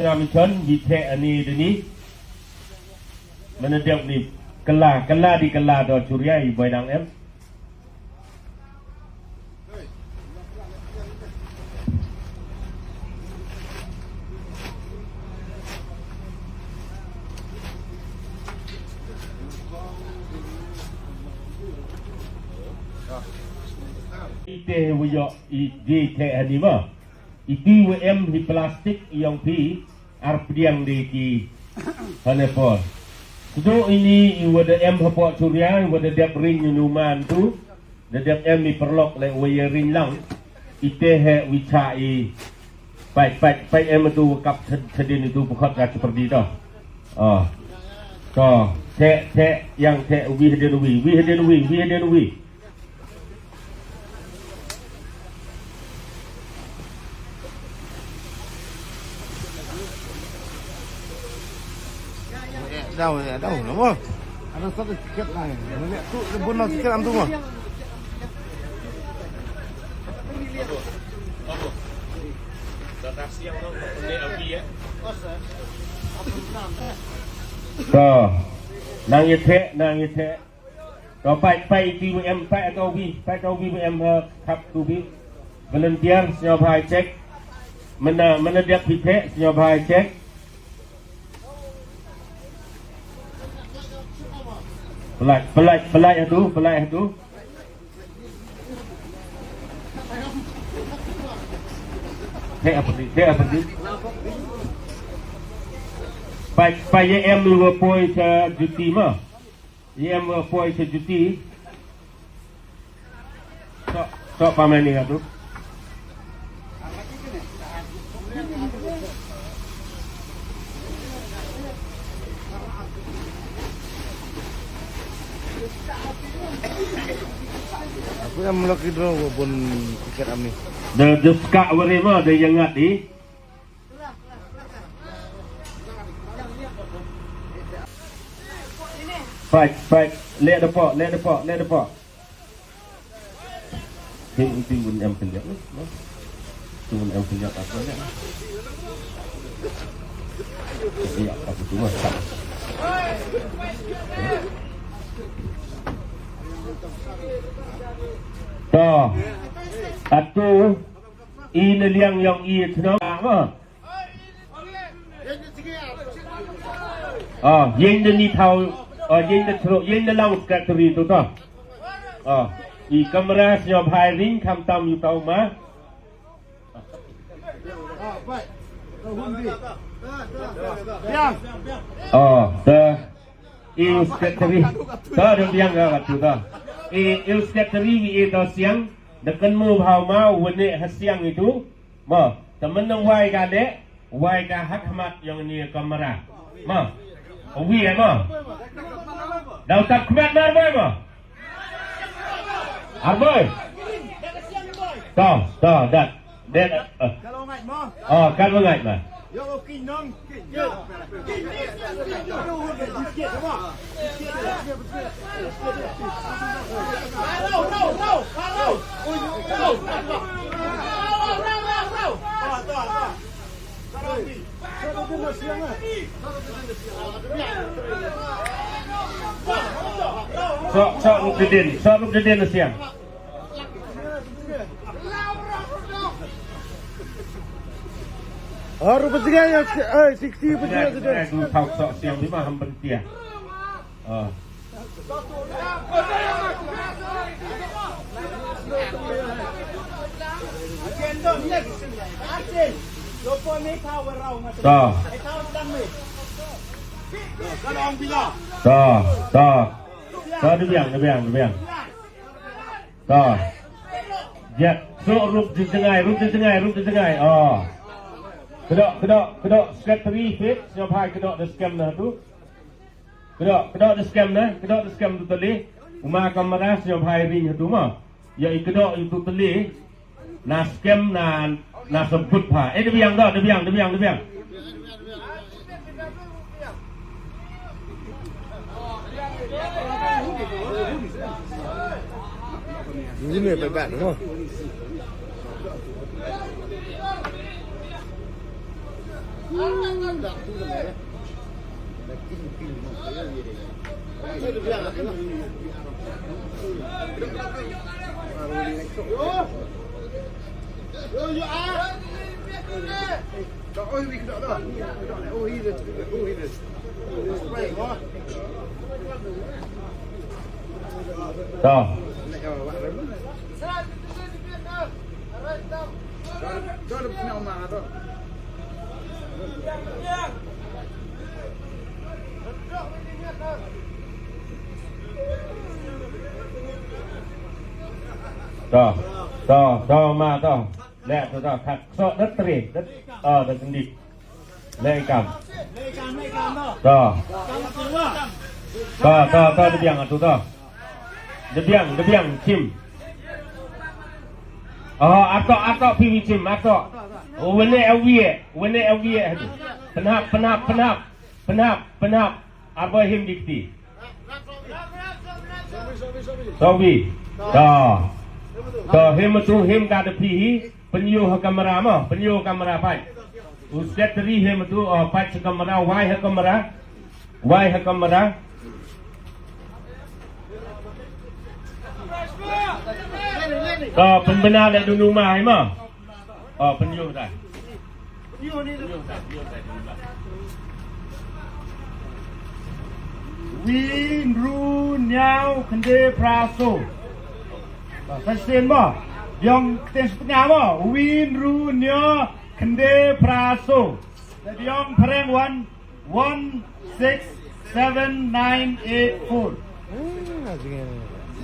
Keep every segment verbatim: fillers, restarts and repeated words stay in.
Ngam chon, ngi theh ani deni. Mana dep ni, kala, kala di kala do churia i boy dang em. Ite wiyok i di theh ani ma. Iti wa em hi plastik yong phi arpdiang de ki hane por. Sudu ini i wa da em hapoh churia, i wa da dep ring inu man tu, da dep em i perlok le wa ya ring lang. Ite he wi cha i pai, pai, pai em tu kap chad-, chadin itu pukot ka chuperdi to. Oh. To, theh, theh, yang theh, wi hadin wi, wi hadin wi, wi hadin wi. Daw, daw, mo. Ada satu tiket lain. Ini tu bun tiket am tu mo. To. Nang ïa theh, nang ïa theh. To, pai, pai, ti wi em, pai, to wi, pai, to wi, wi em, eh, khap, tu wi. Volunteer, sñiawbha check. Mana, mana diak pi theh, sñiawbha check. Pynlait, pynlait, pynlait hatu, pynlait hatu. Theh apa ni, theh apa ni. Pai, pai, ïa em, ïa wa poi cha juti ma. Ïa em wa poi cha juti. Sok, sok pamani hatu. Aku em lucky draw wa bun tiket am ni. Da, da skak wa re ma, da ïa ngat i. Pait, pait, leh da poh, leh da poh, leh da poh. Tim, tim bun em pynjak ni, no? Tim bun em pynjak apa ni? Iya, apa tu mah? To. Atu. I na liang yong i thnong. Ah, ïing da ni thaw, ah, ïing da chro, ïing da long secretary tu to. Ah, i kamra sñiawbha ring kham tam yu tau ma. Oh, da. I u secretary. To, da biang ka tu to. I, i u secretary wi i to siang. Da kynmaw bha ma u wan ne ha siang itu. Ma, te mynnang wai ka de, wai ka ha khmat yong ni kamra. Ma, wi eh ma. Dau tap khmat mar bai ma. Arboi. To, to, dat. Dat, eh. Oh, kan ma ngai ma. Sok, sok ruh kdin, sok ruh kdin na siang. Ah, ruh bejngai ya, eh, sixty bejngai. Bejngai, bejngai, du thau sok siang bima ham bentia. Ah. To. To, to. To, da biang, da biang, da biang. To. Jet, so rup di jngai, rup di jngai, rup di jngai. Oh. Kdok, kdok, kdok, secretary fit, sñiawbha kdok da skhem na tu. Kdok, kdok da skhem na, kdok da skhem tu tali. Uma kamra sñiawbha ring hatu ma. Ïa i kdok i tu tali. Na skhem na, na sebut pha. Eh, da biang da, da biang, da biang, da biang. Ini ni, bye-bye, no? To. To, to, to, ma, to. Leh, to, to, khak, so, dat tri, dat, oh, dat sendi. Leh ikam. To. To, to, to, da biang, to, to. Da biang, da biang, chim. Oh, ato, ato, phi chim, ato. Oh, wene awie, wene awie, hadu. Penhap, penhap, penhap. Penhap, penhap. Arba him dikti. Sobi. To. To, him tu, him ka da phi hi. Pynïoh ha kamra mo, pynïoh ha kamra pat. U secretary him tu, oh, pat ha kamra, wai ha kamra. Wai ha kamra. To, pynbna da dunu ma hi mo. Oh, pynïoh da. Wi, hynru, hynñiaw, khyndai, phra, so. Ba, sa shisien mo. Biang ktien shi tnga mo. Wi, hynru, hynñiaw, khyndai, phra, so. Da biang phareng wan. One six seven nine eight four.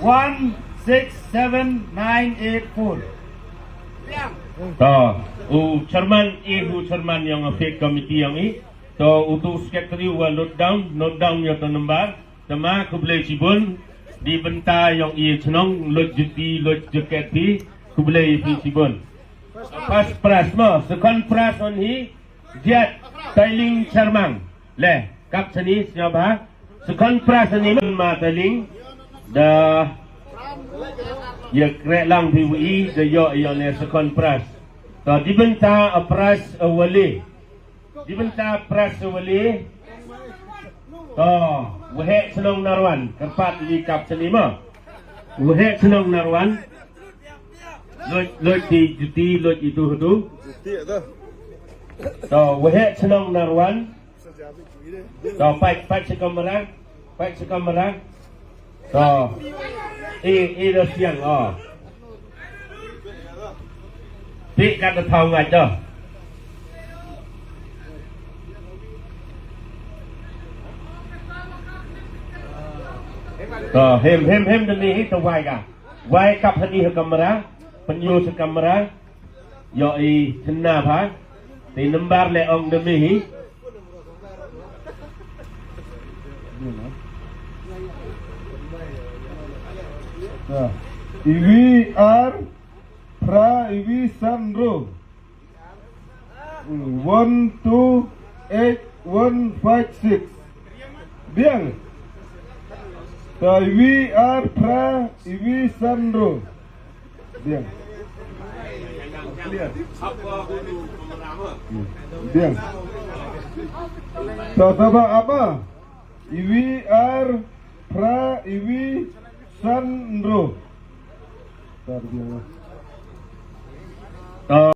One six seven nine eight four. To, u chairman, i u chairman yong faith committee yong i. To, u tu secretary wa note down, note down ïa to number. Te ma khublei chibun, di bynta yong i chnong, lut juti, lut jaket phi, khublei phi chibun. First prize mo, second prize on hi, Jiat Tailing Charmang. Le, kap sani, sngap ha. Second prize ani ma Tailing. Da, ïa kreh lang phi wi, da ïoh, ïoh ne second prize. To, di bynta a prize a wali. Di bynta prize a wali. To, waheh chnong Narwan. Kyrpad li kap sani mo. Waheh chnong Narwan. Loj, loj ti, juti, loj itu, itu. To, waheh chnong Narwan. To, pait, pait sha kamra. Pait sha kamra. To. I, i da siang, oh. Ti ka da thau ngai to. To, hem, hem, hem da ni hi to wai ka. Wai kap hani ha kamra. Pynïoh sha kamra. Ïoh i tynna pha. Te number le ong da me hi. Iwi ar phra iwi san ro. One two eight one five six. Biang. Ta iwi ar phra iwi san ro. Biang. Biang. Ta saba apa? Iwi ar phra iwi san ro. Ta biang.